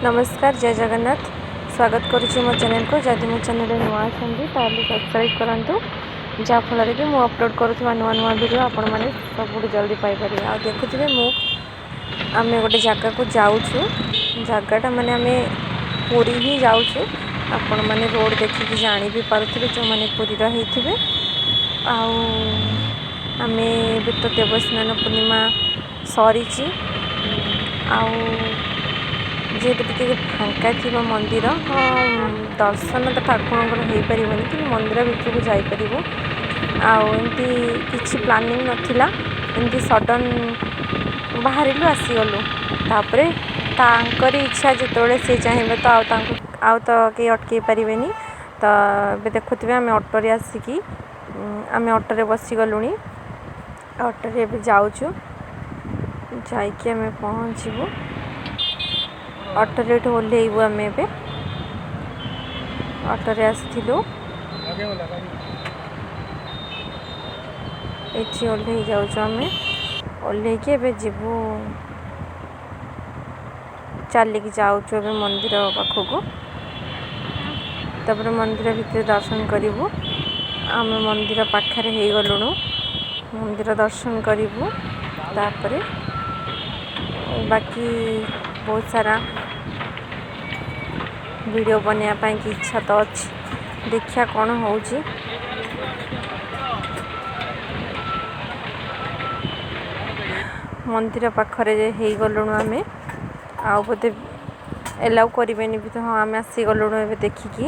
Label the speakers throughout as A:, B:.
A: ନମସ୍କାର, ଜୟ ଜଗନ୍ନାଥ। ସ୍ୱାଗତ କରୁଛି ମୋ ଚ୍ୟାନେଲକୁ। ଯଦି ମୋ ଚ୍ୟାନେଲରେ ନୂଆ ଅଛନ୍ତି, ତାହେଲେ ସବସ୍କ୍ରାଇବ୍ କରନ୍ତୁ, ଯାହାଫଳରେ କି ମୁଁ ଅପଲୋଡ଼ କରୁଥିବା ନୂଆ ନୂଆ ଭିଡ଼ିଓ ଆପଣମାନେ ସବୁଠୁ ଜଲ୍ଦି ପାଇପାରିବେ। ଆଉ ଦେଖୁଥିବେ, ଆମେ ଗୋଟେ ଜାଗାକୁ ଯାଉଛୁ। ଜାଗାଟା ମାନେ ଆମେ ପୁରୀ ହିଁ ଯାଉଛୁ। ଆପଣମାନେ ରୋଡ଼ ଦେଖିକି ଜାଣି ବି ପାରୁଥିବେ, ଯେଉଁମାନେ ପୁରୀର ହେଇଥିବେ। ଆଉ ଆମେ ଏବେ ତ ଦେବସ୍ନାନ ପୂର୍ଣ୍ଣିମା ସରିଛି, ଆଉ ଯେହେତୁ ଟିକେ ଫାଙ୍କା ଥିବ ମନ୍ଦିର। ହଁ, ଦର୍ଶନ ତ ଠାକୁରଙ୍କର ହେଇପାରିବନି, କିନ୍ତୁ ମନ୍ଦିର ଭିତରକୁ ଯାଇପାରିବୁ। ଆଉ ଏମିତି କିଛି ପ୍ଲାନିଂ ନଥିଲା, ଏମିତି ସଡ଼ନ୍ ବାହାରିଲୁ, ଆସିଗଲୁ। ତାପରେ ତାଙ୍କରି ଇଚ୍ଛା, ଯେତେବେଳେ ସିଏ ଚାହିଁବେ ତ ଆଉ ତାଙ୍କୁ ଆଉ ତ କେହି ଅଟକେଇ ପାରିବେନି। ତ ଏବେ ଦେଖୁଥିବେ, ଆମେ ଅଟୋରେ ଆସିକି ଆମେ ଅଟୋରେ ବସିଗଲୁଣି। ଅଟୋରେ ଏବେ ଯାଉଛୁ, ଯାଇକି ଆମେ ପହଞ୍ଚିବୁ। ଅଟୋରେ ଏଠୁ ଓହ୍ଲେଇବୁ। ଆମେ ଏବେ ଅଟୋରେ ଆସିଥିଲୁ, ଏଠି ଓହ୍ଲେଇ ଯାଉଛୁ ଆମେ। ଓହ୍ଲେଇକି ଏବେ ଯିବୁ, ଚାଲିକି ଯାଉଛୁ ଏବେ ମନ୍ଦିର ପାଖକୁ। ତାପରେ ମନ୍ଦିର ଭିତରେ ଦର୍ଶନ କରିବୁ। ଆମେ ମନ୍ଦିର ପାଖରେ ହେଇଗଲୁଣୁ, ମନ୍ଦିର ଦର୍ଶନ କରିବୁ। ତାପରେ ବାକି ବହୁତ ସାରା ଭିଡ଼ିଓ ବନେଇବା ପାଇଁକି ଇଚ୍ଛା ତ ଅଛି, ଦେଖିବା କ'ଣ ହେଉଛି। ମନ୍ଦିର ପାଖରେ ହେଇଗଲୁଣୁ ଆମେ, ଆଉ ବୋଧେ ଏଲାଉ କରିବେନି ବି ତ। ହଁ, ଆମେ ଆସିଗଲୁଣୁ ଏବେ ଦେଖିକି,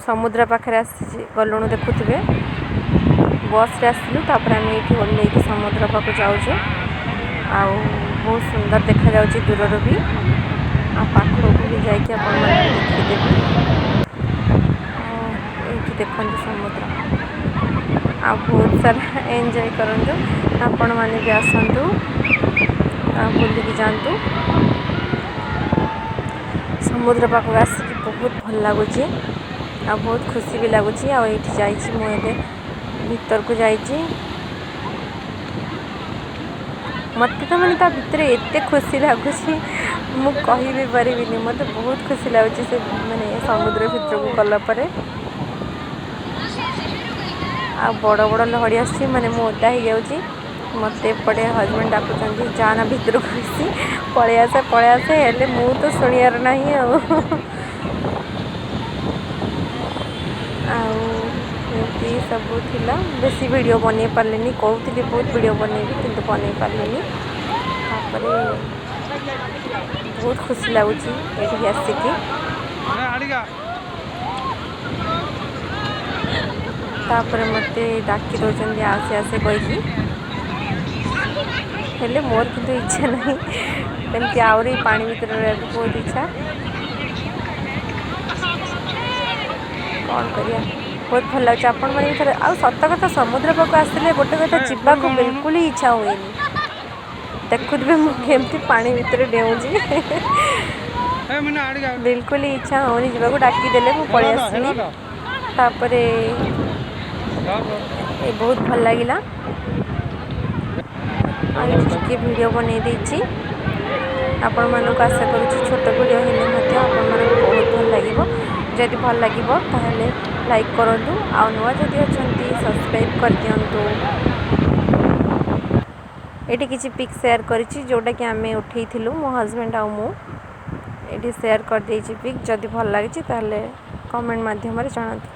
A: ସମୁଦ୍ର ପାଖରେ ଆସି ଗଲୁଣୁ। ଦେଖୁଥିବେ, ବସ୍ରେ ଆସିଲୁ, ତାପରେ ଆମେ ଏଇଠି ଓହ୍ଲେଇକି ସମୁଦ୍ର ପାଖକୁ ଯାଉଛୁ। ଆଉ ବହୁତ ସୁନ୍ଦର ଦେଖାଯାଉଛି ଦୂରରୁ ବି, ଆଉ ପାଖକୁ ବି ଯାଇକି ଆପଣମାନଙ୍କୁ ଦେଖେଇଦେବି। ଆଉ ଏଇଠି ଦେଖନ୍ତୁ ସମୁଦ୍ର, ଆଉ ବହୁତ ସାରା ଏନ୍ଜୟ କରନ୍ତୁ। ଆପଣମାନେ ବି ଆସନ୍ତୁ ଆଉ ବୁଲିକି ଯାଆନ୍ତୁ। ସମୁଦ୍ର ପାଖକୁ ଆସିକି ବହୁତ ଭଲ ଲାଗୁଛି ଆଉ ବହୁତ ଖୁସି ବି ଲାଗୁଛି। ଆଉ ଏଇଠି ଯାଇଛି ମୁଁ, ଏବେ ଭିତରକୁ ଯାଇଛି। ମୋତେ ତ ମାନେ ତା ଭିତରେ ଏତେ ଖୁସି ଲାଗୁଛି, ମୁଁ କହି ବି ପାରିବିନି। ମୋତେ ବହୁତ ଖୁସି ଲାଗୁଛି ସେ ମାନେ ସମୁଦ୍ର ଭିତରକୁ ଗଲା ପରେ। ଆଉ ବଡ଼ ବଡ଼ ଲହଡ଼ି ଆସୁଛି, ମାନେ ମୁଁ ଓଦା ହେଇଯାଉଛି। ମୋତେ ଏପଟେ ହଜବେଣ୍ଡ ଡାକୁଛନ୍ତି, ଯା ନା ଭିତରକୁ ବେଶୀ, ପଳେଇ ଆସେ, ପଳେଇ ଆସେ। ହେଲେ ମୁଁ ତ ଶୁଣିବାର ନାହିଁ। ଆଉ ଏମିତି ସବୁ ଥିଲା। ବେଶୀ ଭିଡ଼ିଓ ବନେଇ ପାରିଲିନି। କହୁଥିଲି ବହୁତ ଭିଡ଼ିଓ ବନେଇବି, କିନ୍ତୁ ବନେଇ ପାରିଲିନି। ତାପରେ ବହୁତ ଖୁସି ଲାଗୁଛି ଏଇଠିକି ଆସିକି। ତାପରେ ମୋତେ ଡାକି ଦେଉଛନ୍ତି, ଆସେ ଆସେ କହିକି। ହେଲେ ମୋର କିନ୍ତୁ ଇଚ୍ଛା ନାହିଁ, ଏମିତି ଆହୁରି ପାଣି ଭିତରେ ରହିବାକୁ ବହୁତ ଇଚ୍ଛା। କ'ଣ କରିବା, ବହୁତ ଭଲ ଲାଗୁଛି। ଆପଣମାନେ ବି ଥରେ, ଆଉ ସତ କଥା, ସମୁଦ୍ର ପାଖକୁ ଆସିଲେ ଗୋଟେ କଥା, ଯିବାକୁ ବିଲକୁଲ ହିଁ ଇଚ୍ଛା ହୁଏନି। ଦେଖୁଥିବେ ମୁଁ କେମିତି ପାଣି ଭିତରେ ଡେଉଁଛି। ବିଲକୁଲ ଇଚ୍ଛା ହେଉନି ଯିବାକୁ। ଡାକିଦେଲେ ମୁଁ ପଳେଇ ଆସିଲି। ତାପରେ ଏ ବହୁତ ଭଲ ଲାଗିଲା। ଆଉ ଏଠି ଟିକେ ଭିଡ଼ିଓ ବନେଇ ଦେଇଛି ଆପଣମାନଙ୍କୁ। ଆଶା କରୁଛି ଛୋଟ ଭିଡ଼ିଓ ହେଲେ ମଧ୍ୟ ଆପଣମାନଙ୍କୁ ବହୁତ ଭଲ ଲାଗିବ। ଯଦି ଭଲ ଲାଗିବ ତାହେଲେ ଲାଇକ୍ କରନ୍ତୁ, ଆଉ ନୂଆ ଯଦି ଅଛନ୍ତି ସବସ୍କ୍ରାଇବ୍ କରିଦିଅନ୍ତୁ। ଏଠି କିଛି ପିକ୍ ସେୟାର କରିଛି, ଯେଉଁଟାକି ଆମେ ଉଠେଇଥିଲୁ, ମୋ ହଜବେଣ୍ଡ ଆଉ ମୁଁ। ଏଠି ସେୟାର କରିଦେଇଛି ପିକ୍। ଯଦି ଭଲ ଲାଗିଛି ତାହେଲେ କମେଣ୍ଟ ମାଧ୍ୟମରେ ଜଣାନ୍ତୁ।